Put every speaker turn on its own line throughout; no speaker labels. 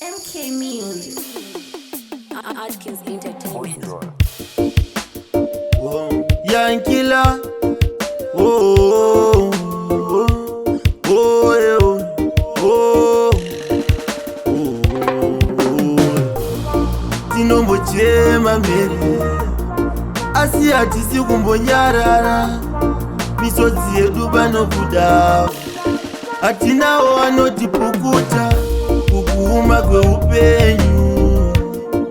MK Music.
Atkins Entertainment.
Yankila, oh, oh, oh, eh, oh, oh, oh, oh. Tinombochema mhere, asi hatisi kumbonyarara. Misodzi yedu panobuda, hatinawo anotipukuta. Kukuuma kweupenyu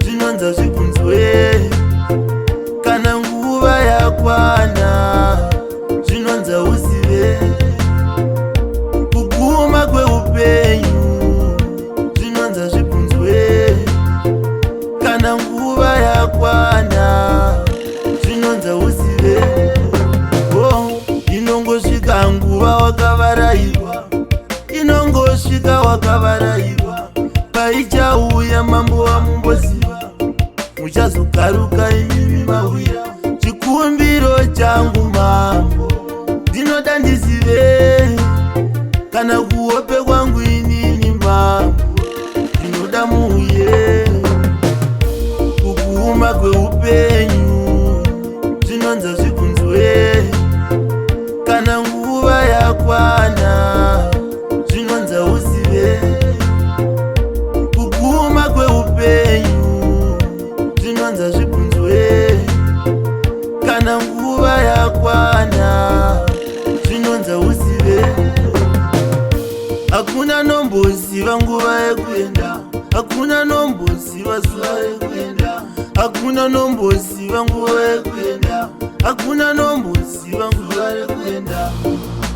zvinonza zvikunzwe kana nguva yakwana, zvinonza uzive. Kuguma kweupenyu zvinonza zvibvunzwe kana nguva yakwana, zvinonza uzive. Oh, inongosvika nguva wakavarairwa, inongosvika wakavarairwa. Paichauya mambo wamumboziva, muchazogaruka imimi mawira. Chikumbiro changu mambo, ndinoda ndizive kana kuhope kwangu inini mambo, ndinoda muuye. Kukuuma kweupenyu zvinonza zvikunzwe kana nguva yakwana, zvinonza uzive. Kuguma kweupenyu zvinonza zvibvunzwe kana nguva yakwana, zvinonza uzive. Hakuna nomboziva nguva yekuenda, hakuna nomboziva zuva rekuenda, hakuna nomboziva nguva yekuenda, hakuna nomboziva nguva rekuenda.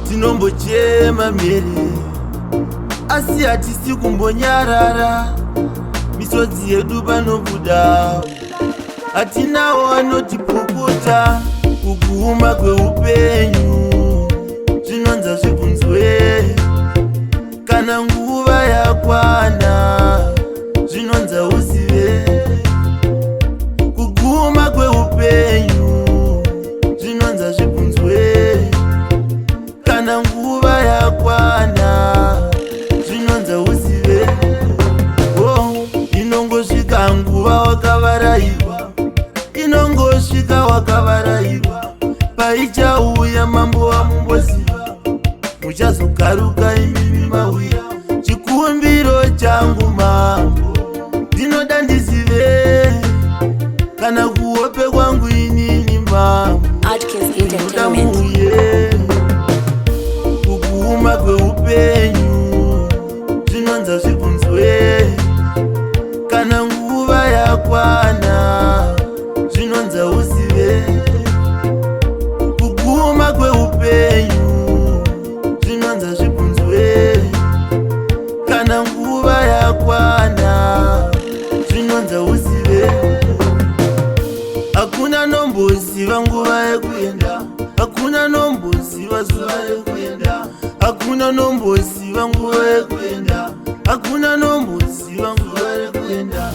Tinombochema mhere, asi hatisi kumbonyarara. Misodzi yedu panobuda, hatinawo anotipukuta. Kukuuma kweupenyu zvinonza zvibvunzwe kana nguva yakwana, zvinonza uzive. Kuguma kweupenyu zvinonza zvibvunzwe kana nguva yakwana, zvinonza uzive. Oh, inongosvika nguva wakavarairwa, inongosvika wakavarairwa. Paichauya mambo wamumboziva, muchazogaruka imimi mawira. Chikumbiro changu mambo, ndinoda ndizive kana kuhope kwangu inini mambo,
Atkins
ndinoda
Entertainment.
muuye. Kukuuma kweupenyu zvinonza zvibvunzwe kana nguva yakwana, zvinonza uzive. Kuguma kweupenyu zvinonza zvibvunzwe kana nguva yakwana, zvinonza uzive. Hakuna nomboziva nguva yekuenda, hakuna nomboziva zuva rekuenda, hakuna nomboziva nguva yekuenda, hakuna nomboziva nguva rekuenda.